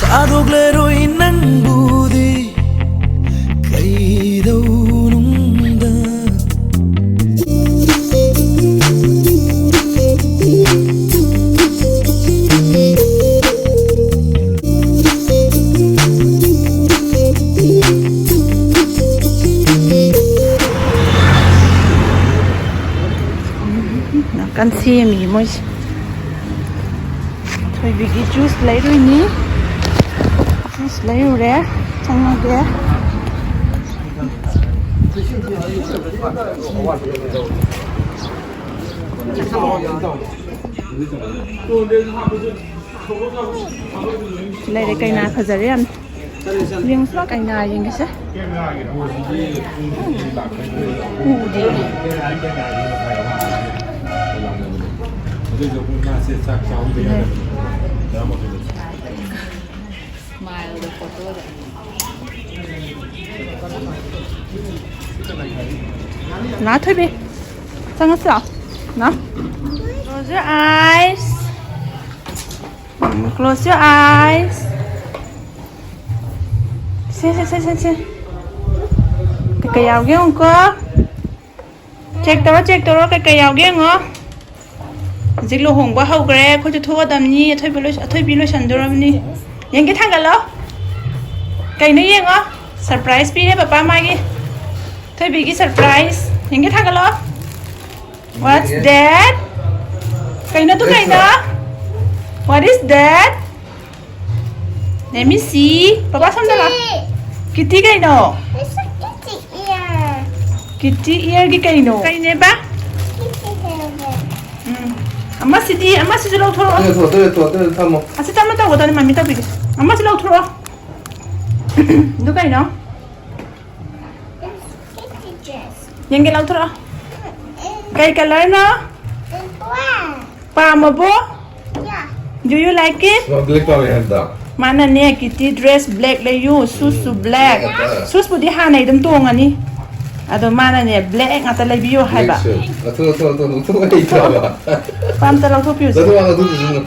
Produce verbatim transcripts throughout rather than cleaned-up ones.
ꯊꯥꯗꯣꯛꯂꯔꯣꯏ ꯅꯪꯕꯨꯗꯤ ꯀꯩꯗꯧꯅꯨꯡꯗ꯫ ꯀꯟ ꯁꯦꯝꯃꯤ ꯃꯣꯏꯁꯦ꯫ ꯊꯣꯏꯕꯤꯒꯤ ꯖꯨꯁ ꯂꯩꯔꯨꯏꯅꯤ꯫ ꯖꯨꯁ ꯂꯩꯔꯨꯔꯦ꯫ ꯆꯪꯉꯒꯦ꯫ ꯂꯩꯔꯦ, ꯀꯩꯅꯥ ꯐꯖꯔꯦ ꯌꯥꯝ꯫ ꯌꯦꯡꯉꯨꯁꯤꯔꯣ ꯀꯩꯅꯥ ꯌꯦꯡꯒꯦꯁꯦ꯫ ꯎꯗꯦ꯫ ꯂꯥ ꯊꯣꯏꯕꯤ, ꯆꯪꯉꯁꯤ ꯂꯥꯛꯑꯣ꯫ ꯂꯥ꯫ Close your eyes. Close your eyes. ꯁꯦ, ꯁꯦ, ꯁꯦ, ꯁꯦ, ꯁꯦ꯫ ꯀꯩꯀꯩ ꯌꯥꯎꯒꯦ ꯌꯦꯡꯉꯨꯀꯣ꯫ Check ꯇꯧꯔꯣ, check ꯇꯧꯔꯣ, ꯀꯩꯀꯩ ꯌꯥꯎꯒꯦ ꯌꯦꯡꯉꯣ꯫ ꯍꯧꯖꯤꯛ ꯂꯨꯍꯣꯡꯕ ꯍꯧꯈ꯭ꯔꯦ꯫ ꯑꯩꯈꯣꯏꯁꯨ ꯊꯣꯛꯑꯗꯕꯅꯤ꯫ ꯑꯊꯣꯏꯕꯤ ꯂꯣꯏ-, ꯑꯊꯣꯏꯕꯤ ꯂꯣꯏꯁꯟꯗꯣꯔꯕꯅꯤ꯫ ꯌꯦꯡꯒꯦ, ꯊꯥꯡꯒꯠꯂꯣ꯫ ꯀꯩꯅꯣ ꯌꯦꯡꯉꯣ꯫ Surprise ꯄꯤꯔꯦ ꯄꯄꯥ ꯃꯥꯒꯤ꯫ ꯊꯣꯏꯕꯤꯒꯤ surprise꯫ ꯌꯦꯡꯒꯦ, ꯊꯥꯡꯒꯠꯂꯣ꯫ What's that? ꯀꯩꯅꯣ ꯇꯨ ꯀꯩꯅꯣ? What is that? Let me see. Papa ꯁꯣꯝꯗ ꯂꯥꯎ꯫ Kitty꯫ Kitty ꯀꯩꯅꯣ? It's a kitty ear. Kitty earꯒꯤ ꯀꯩꯅꯣ? ꯀꯩꯅꯦꯕ? Kitty ear. ꯎꯝ꯫ ꯑꯃꯁꯤꯗꯤ, ꯑꯃꯁꯤꯁꯨ ꯂꯧꯊꯣꯔꯛꯑꯣ꯫ ꯇꯨ ꯂꯧꯊꯣꯛꯑꯣ, ꯇꯨ ꯂꯧꯊꯣꯛꯑꯣ, ꯇꯨ ꯊꯝꯃꯣ꯫ ꯑꯁꯤ ꯇꯞꯅ ꯇꯧꯒꯗꯕꯅꯤ, ꯃꯃꯤ ꯇꯧꯕꯤꯒꯦ꯫ ꯑꯃꯁꯤ ꯂꯧꯊꯣꯔꯛꯑꯣ꯫ ꯑꯗꯨ ꯀꯩꯅꯣ? It's kitty dress. ꯌꯦꯡꯒꯦ, ꯂꯧꯊꯣꯔꯛꯑꯣ꯫ ꯀꯩ colourꯅꯣ? It's black. ꯄꯥꯝꯃꯕꯣ? Yeah. Do you like it? ꯃꯥ black ꯄꯥꯝꯃꯦ ꯍꯥꯏꯕꯗꯣ꯫ ꯃꯥꯅꯅꯦ Kitty dress black ꯂꯩꯌꯨ, shoesꯁꯨ black꯫ Black ꯉꯥꯛꯇ꯫ Shoesꯄꯨꯗꯤ ꯍꯥꯟꯅꯩ ꯑꯗꯨꯝ ꯇꯣꯡꯉꯅꯤ꯫ ꯑꯗꯣ ꯃꯥꯅꯅꯦ black ꯉꯥꯛꯇ ꯂꯩꯕꯤꯌꯣ ꯍꯥꯏꯕ꯫ Black shoe꯫ ꯂꯧꯊꯣꯛ, ꯂꯧꯊꯣꯛ, ꯂꯧꯊꯣꯛ, ꯂꯧꯊꯣꯛ ꯍꯩꯇ꯭ꯔꯕ꯫ ꯄꯥꯝꯇ ꯂꯧꯊꯣꯛꯄꯤꯌꯨꯁꯦ꯫ ꯂꯧꯊꯣꯛ, ꯂꯧꯊꯣꯛ, ꯂꯧꯊꯣꯛ꯫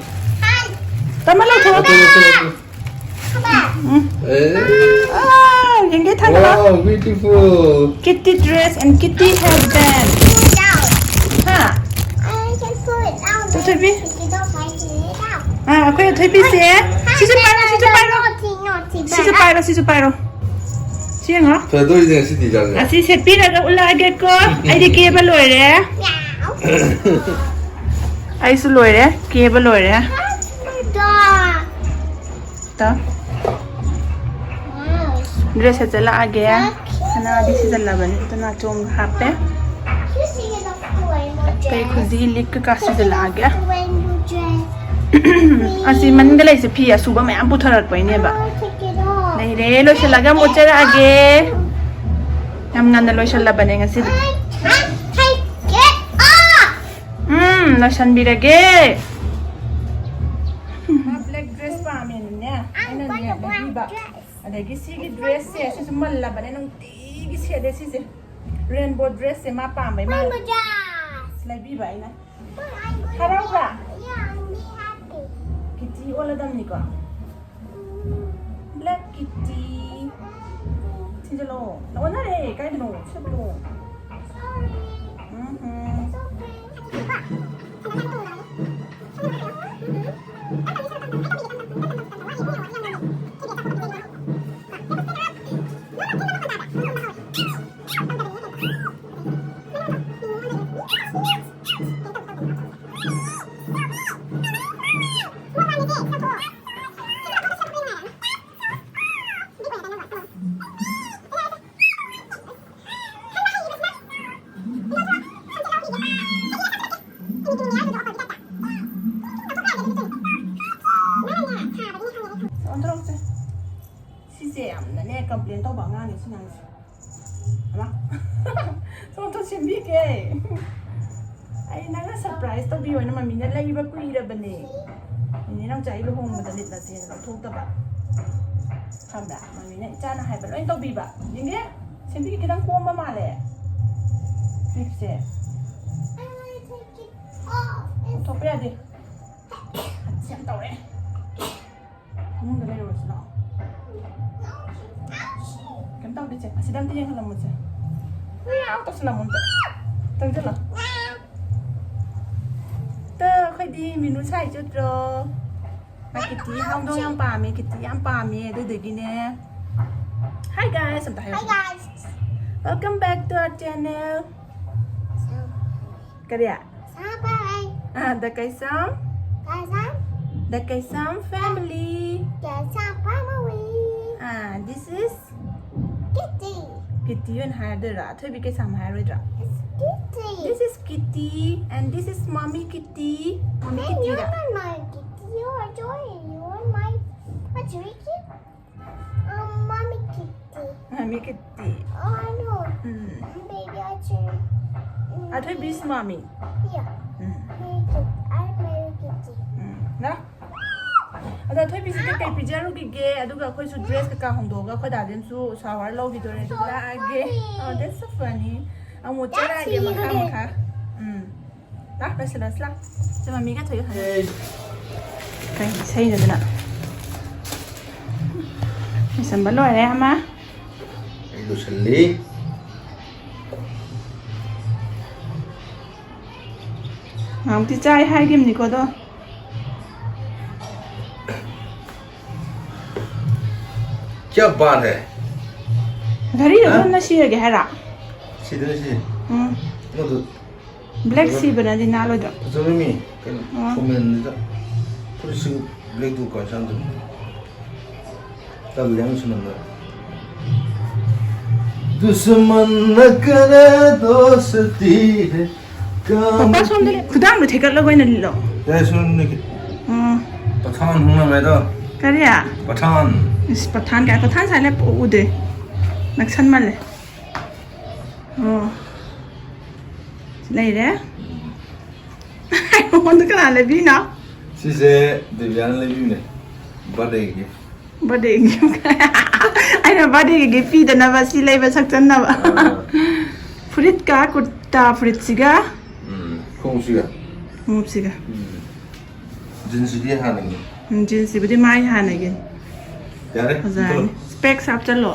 ꯇꯞꯅ ꯂꯧꯊꯣꯛꯑꯣ꯫ ꯂꯧꯊꯣꯛ, ꯂꯧꯊꯣꯛ, ꯂꯧꯊꯣꯛ꯫ Wow, ꯌꯦꯡꯒꯦ ꯊꯥꯡꯒꯠꯂꯣ꯫ Wow, beautiful. Kitty dress and Kitty headband. ꯍꯥ? ꯊꯣꯏꯕꯤ꯫ ꯑꯥ, ꯑꯩꯈꯣꯏ ꯊꯣꯏꯕꯤꯁꯦ꯫ ꯁꯤꯁꯨ ꯄꯥꯏꯔꯣ, ꯁꯤꯁꯨ ꯄꯥꯏꯔꯣ꯫ ꯁꯤꯁꯨ ꯄꯥꯏꯔꯣ, ꯁꯤꯁꯨ ꯄꯥꯏꯔꯣ꯫ ꯁꯤ ꯌꯦꯡꯉꯣ꯫ ꯐꯖꯗꯣꯔꯤꯅꯦ ꯉꯁꯤꯗꯤ ꯏꯆꯥꯁꯦ꯫ ꯑꯁꯤ ꯁꯦꯠꯄꯤꯔꯒ ꯎꯠꯂꯛꯑꯒꯦꯀꯣ꯫ ꯑꯩꯗꯤ ꯀꯦꯕ ꯂꯣꯏꯔꯦ꯫ ꯑꯩꯁꯨ ꯂꯣꯏꯔꯦ, ꯀꯦꯕ ꯂꯣꯏꯔꯦ꯫ ꯇ꯫ ꯗ꯭ꯔꯦꯁ ꯁꯦꯠꯆꯜꯂꯛꯑꯒꯦ꯫ ꯁꯅꯥꯗꯤ ꯁꯤꯖꯜꯂꯕꯅꯤ, ꯑꯗꯨꯅ ꯆꯣꯡ ꯍꯥꯞꯄꯦ꯫ ꯀꯩ ꯈꯨꯖꯤ ꯂꯤꯛ ꯀꯩꯀꯥ ꯁꯤꯖꯜꯂꯛꯑꯒꯦ꯫ ꯑꯁꯤ ꯃꯅꯤꯡꯗ ꯂꯩꯁꯦ ꯐꯤ ꯑꯁꯨꯕ ꯃꯌꯥꯝ ꯄꯨꯊꯔꯛꯄꯩꯅꯦꯕ꯫ ꯂꯩꯔꯦ, ꯂꯣꯏꯁꯤꯜꯂꯒ ꯑꯃꯨꯛ ꯎꯠꯆꯔꯛꯑꯒꯦ꯫ ꯌꯥꯝ ꯉꯟꯅ ꯂꯣꯏꯁꯤꯜꯂꯕꯅꯦ ꯉꯁꯤꯗꯤ꯫ ꯎꯝ, ꯂꯣꯏꯁꯤꯟꯕꯤꯔꯒꯦ꯫ ꯃꯥ ꯕ꯭ꯂꯦꯛ ꯗ꯭ꯔꯦꯁ ꯄꯥꯝꯃꯦꯅꯅꯦ, ꯑꯩꯅꯅꯦ ꯂꯩꯕꯤꯕ꯫ ꯑꯗꯒꯤ ꯁꯤꯒꯤ ꯗ꯭ꯔꯦꯁꯁꯦ, ꯁꯤꯁꯨ ꯃꯜꯂꯕꯅꯦ, ꯅꯨꯡꯇꯤꯒꯤ ꯁꯦꯠꯂꯦ ꯁꯤꯁꯦ꯫ ꯔꯦꯟꯕꯣ ꯗ꯭ꯔꯦꯁꯁꯦ ꯃꯥ ꯄꯥꯝꯕꯩ ꯃꯥ ꯂꯩꯕꯤꯕ ꯑꯩꯅ꯫ ꯍꯔꯥꯎꯕ꯭ꯔꯥ? ꯀꯤꯇꯤ ꯑꯣꯜꯂꯗꯝꯅꯤꯀꯣ꯫ ꯕ꯭ꯂꯦꯛ ꯀꯤꯇꯤ꯫ ꯊꯤꯟꯖꯜꯂꯣ꯫ ꯑꯣꯟꯅꯔꯦ꯫ ꯀꯥꯏꯗꯅꯣ? ꯁꯦꯞꯇꯣ꯫ ꯎꯝ ꯍꯨꯝ꯫ ꯑꯣꯟꯊꯣꯔꯛꯁꯦ꯫ ꯁꯤꯁꯦ ꯌꯥꯝꯅꯅꯦ complain ꯇꯧꯕ ꯑꯉꯥꯡꯅꯦ ꯁꯤ ꯑꯉꯥꯡꯁꯦ꯫ ꯑꯃ꯫ ꯁꯣꯝꯗ ꯁꯦꯝꯕꯤꯒꯦ꯫ ꯑꯩ ꯅꯪꯅ surprise ꯇꯧꯕꯤꯌꯣꯅ ꯃꯃꯤꯅ ꯂꯩꯕ ꯀꯨꯏꯔꯕꯅꯦ꯫ ꯅꯦꯅꯦ ꯅꯥꯎꯆꯥ ꯑꯩ ꯂꯨꯍꯣꯡꯕꯗ ꯂꯤꯠꯂꯁꯦꯅ ꯂꯧꯊꯣꯛꯇꯕ꯫ ꯈꯪꯕ꯭ꯔꯥ? ꯃꯃꯤꯅ ꯏꯆꯥꯅ ꯍꯥꯏꯕ ꯂꯣꯏ ꯇꯧꯕꯤꯕ꯫ ꯌꯦꯡꯒꯦ? ꯁꯦꯝꯕꯤꯒꯦ, ꯈꯤꯇꯪ ꯀꯣꯝꯕ ꯃꯥꯜꯂꯦ꯫ Clipꯁꯦ꯫ ꯂꯧꯊꯣꯛꯄ ꯌꯥꯗꯦ꯫ ꯁꯤ ꯌꯥꯝ ꯇꯧꯔꯦ꯫ ꯐꯃꯨꯡꯗ ꯂꯩꯔꯨꯔꯁꯤ ꯂꯥꯛꯑꯣ꯫ ꯁꯦ, ꯑꯁꯤꯗ ꯑꯝꯇ ꯌꯦꯡꯍꯜꯂꯝꯃꯨꯁꯦ꯫ ꯃꯤꯌꯥꯎ ꯇꯧꯁꯜꯂꯝꯃꯨ ꯑꯝꯇ꯫ ꯆꯪꯁꯤꯜꯂꯣ꯫ ꯇ, ꯑꯩꯈꯣꯏꯗꯤ ꯃꯤꯅꯨ ꯁꯥꯏ ꯆꯠꯇ꯭ꯔꯣ? ꯃꯥ ꯀꯤꯇꯤ ꯍꯧꯗꯣꯡ ꯌꯥꯝ ꯄꯥꯝꯃꯦ, ꯀꯤꯇꯤ ꯌꯥꯝ ꯄꯥꯝꯃꯦ, ꯑꯗꯨꯗꯨꯒꯤꯅꯦ꯫ Hi guys ꯑꯝꯇ ꯍꯥꯏꯌꯣ꯫ Hi guys. Welcome back to our channel. ꯀꯔꯤ? ꯁꯥꯕꯥꯏ꯫ ꯑꯥ, the Kaysam. Kaysam. The Kaysam family. Kaysam family. Ah, this is Kitty. ꯀꯤꯇꯤ ꯑꯣꯏꯅ ꯍꯥꯏꯔꯗꯣꯏꯔꯥ? ꯑꯊꯣꯏꯕꯤ ꯀꯩꯁꯥꯝ ꯍꯥꯏꯔꯣꯏꯗ꯭ꯔꯥ? It's Kitty. This is Kitty and this is Mommy Kitty. Mommy Hey, Kitty you're ꯔꯥ? Not my Kitty. You are Joy. You are my, what's your Kitty? Um, Mommy Kitty. Mommy Kitty. Oh, I know. Um. Baby, what's your, um, ꯑꯊꯣꯏꯕꯤ is Mommy. Yeah. Um. Very cute. I'm very Kitty. ꯎꯝ. ꯅ? ꯑꯗꯣ ꯑꯊꯣꯏꯕꯤꯁꯤꯗꯤ ꯀꯩ ꯄꯤꯖꯔꯨꯈꯤꯒꯦ? ꯑꯗꯨꯒ ꯑꯩꯈꯣꯏꯁꯨ dress ꯀꯩꯀꯥ ꯍꯣꯡꯗꯣꯛꯑꯒ ꯑꯩꯈꯣꯏ ꯗꯥꯗꯤꯟꯁꯨ shower ꯂꯧꯈꯤꯗꯣꯔꯦ꯫ ꯑꯗꯨ ꯂꯥꯛꯑꯒꯦ꯫ Oh, that's so funny. ꯑꯃꯨꯛ ꯆꯠꯂꯛꯑꯒꯦ ꯃꯈꯥ ꯃꯈꯥ꯫ ꯎꯝ꯫ ꯂꯥꯛ, ꯂꯣꯏꯁꯤꯜꯂꯁꯤ ꯂꯥꯛ꯫ ꯁꯤ ꯃꯃꯤꯒ ꯊꯣꯏꯒ ꯍꯥꯏ꯫ ꯀꯩ ꯏꯁꯩꯅꯣ ꯑꯗꯨꯅ? ꯂꯣꯏꯁꯟꯕ ꯂꯣꯏꯔꯦ ꯑꯃ꯫ ꯑꯩ ꯂꯣꯏꯁꯜꯂꯤ꯫ ꯉꯥꯃꯨꯛꯇꯤ ꯆꯥꯏ ꯍꯥꯏꯈꯤꯕꯅꯤꯀꯣ ꯑꯗꯣ꯫ क्या बात है? ꯘꯔꯤꯗꯣ ꯍꯥ? ꯄꯨꯟꯅ ꯁꯤꯔꯒꯦ ꯍꯥꯏꯔꯣ? ꯁꯤꯗꯅ ꯁꯤ꯫ ꯎꯝ꯫ ꯑꯃꯗꯨ black ꯐꯖꯕ-, ꯁꯤꯕꯅꯗꯤ ꯅꯥꯜꯂꯣꯏꯗ꯭ꯔꯣ? ꯐꯖꯕ ꯃꯤ꯫ ꯀꯩꯅꯣ, ꯑꯥ꯫ ꯐꯣꯔꯃꯦꯜꯅꯤꯗ꯫ ꯐꯨꯔꯤꯠꯁꯨ blackꯇꯨ ꯀꯃꯥꯏꯅ ꯁꯥꯡꯗꯣꯏꯅꯣ? ꯇꯜꯂꯦ ꯌꯥꯝ ꯁꯨꯃꯟꯗꯅ꯫ दुश्मन न करे दोस्ती है, काम ꯄꯄꯥ ꯁꯣꯝꯗ ꯂꯦꯞ-, ꯈꯨꯗꯥꯡꯗꯣ ꯊꯦꯛꯀꯠꯂꯒ ꯑꯣꯏꯅ ꯂꯤꯠꯂꯣ꯫ ꯌꯥꯏ, ꯁꯣꯝꯗ ꯂꯦꯞꯀꯦ꯫ ꯎꯝ꯫ ꯄꯊꯥꯟ ꯍꯣꯡꯅ ꯃꯦꯗꯣ꯫ ꯀꯔꯤ? ꯄꯊꯥꯟ꯫ ꯏꯁ, ꯄꯊꯥꯟ ꯀꯥꯏ? ꯄꯊꯥꯟ ꯁꯥꯏ ꯂꯦꯞꯄ ꯎꯗꯦ꯫ ꯅꯛꯁꯟꯃꯜꯂꯦ꯫ ꯑꯣ꯫ ꯂꯩꯔꯦ꯫ ꯑꯩꯉꯣꯟꯗ ꯀꯅꯥ ꯂꯩꯕꯤꯅꯣ? ꯁꯤꯁꯦ ꯗꯦꯕꯤꯌꯥꯅ ꯂꯩꯕꯤꯕꯅꯦ꯫ Birthday gift꯫ Birthday gift꯫ ꯑꯩꯅ birthday gift ꯄꯤꯗꯅꯕ ꯁꯤ ꯂꯩꯕ ꯁꯛꯆꯟꯅꯕ꯫ ꯑꯥ꯫ ꯐꯨꯔꯤꯠꯀ ꯀꯨꯔꯇꯥ ꯐꯨꯔꯤꯠꯁꯤꯒ꯫ ꯎꯝ, ꯈꯣꯡꯎꯞꯁꯤꯒ꯫ ꯈꯣꯡꯎꯞꯁꯤꯒ꯫ ꯎꯝ꯫ Jeansꯁꯤꯗꯤ ꯍꯥꯟꯅꯒꯤ꯫ ꯎꯝ, jeansꯁꯤꯕꯨꯗꯤ ꯃꯥꯏ ꯍꯥꯟꯅꯒꯤ꯫ ꯌꯥꯔꯦ, ꯐꯖꯔꯅꯤ꯫ ꯆꯠꯂꯣ꯫ Specs ꯍꯥꯞꯆꯜꯂꯣ꯫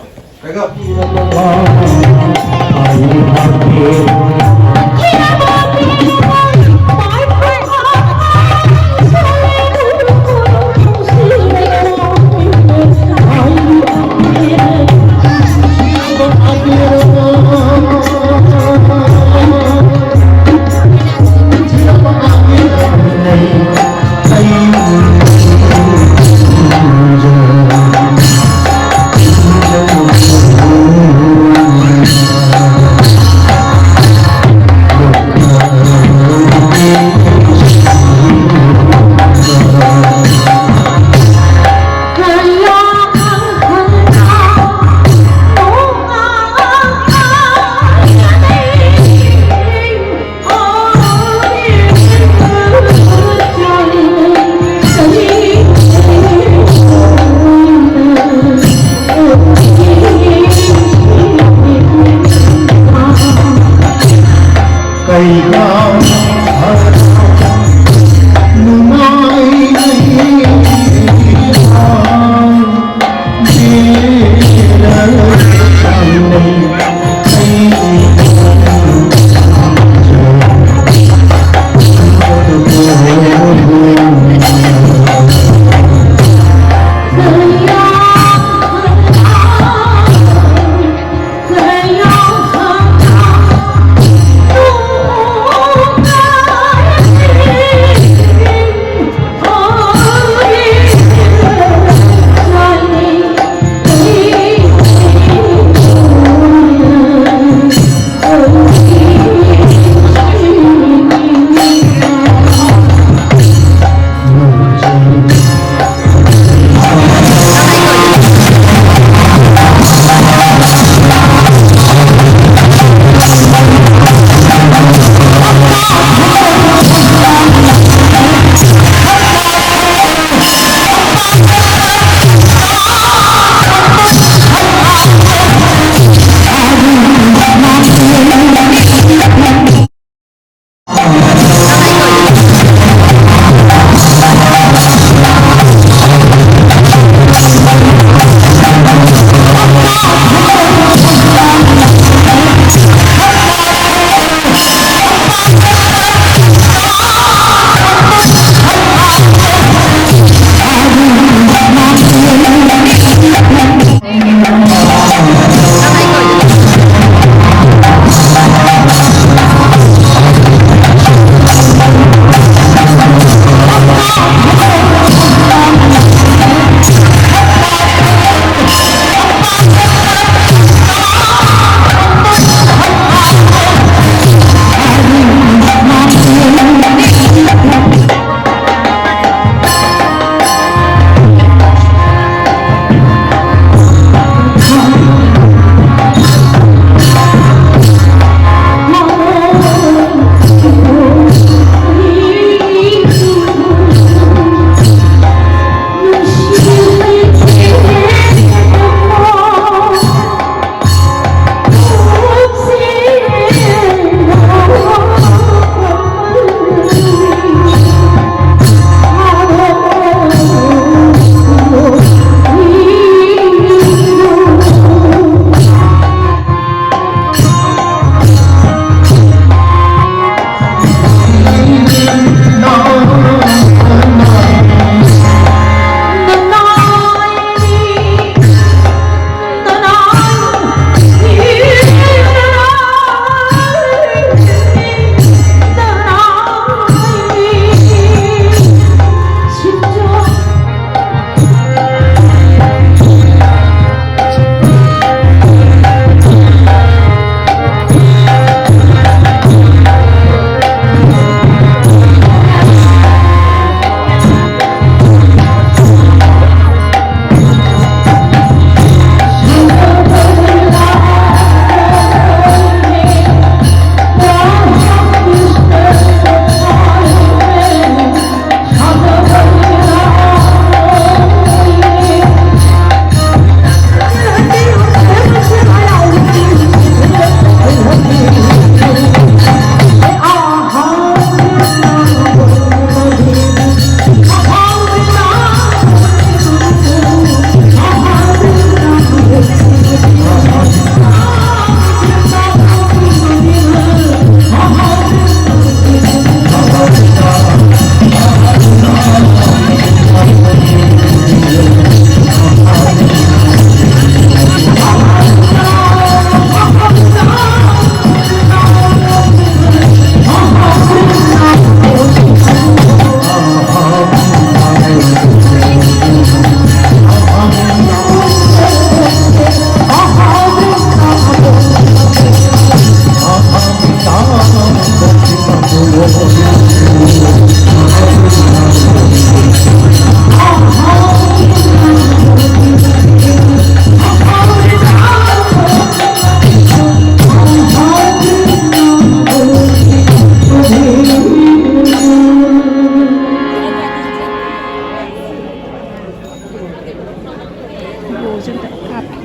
ꯍꯥꯞꯄꯦ꯫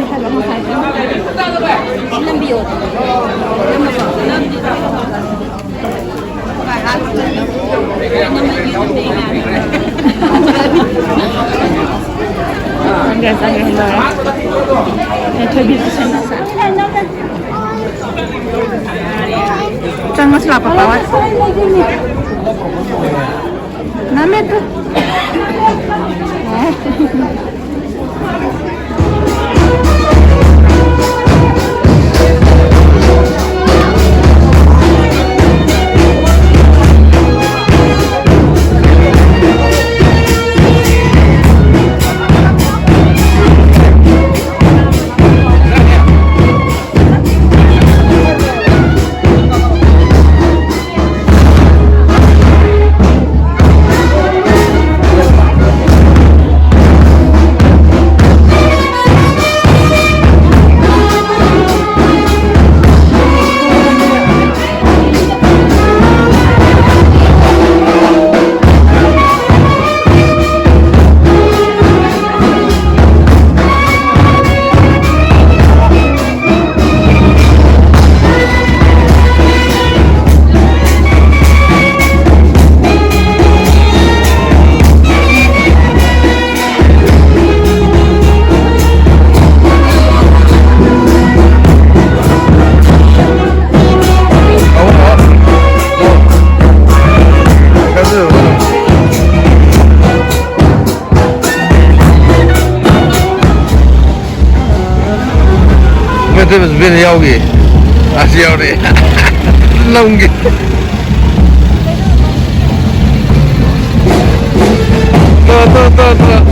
ꯍꯥꯏꯕ ꯑꯃ ꯍꯥꯏꯕ꯫ ꯅꯝꯕꯤꯌꯣ꯫ ꯆꯪꯈ꯭ꯔꯦ, ꯆꯪꯈ꯭ꯔꯦ, ꯂꯣꯏꯔꯦ꯫ ꯊꯣꯏꯕꯤꯁꯨ ꯁꯦꯝꯃꯁꯦ꯫ ꯆꯪꯉꯁꯤ ꯂꯥꯛꯄ ꯄꯥꯋꯥ꯫ ꯅꯃꯦ ꯇꯨ꯫ ꯃꯩꯇꯩ ꯃꯆꯥ ꯅꯨꯄꯤꯅ ꯌꯥꯎꯈꯤ꯫ ꯑꯁꯤ ꯌꯥꯎꯔꯦ꯫ ꯂꯝꯒꯤ꯫ ꯇꯣ, ꯇꯣ, ꯇꯣ, ꯇꯣ꯫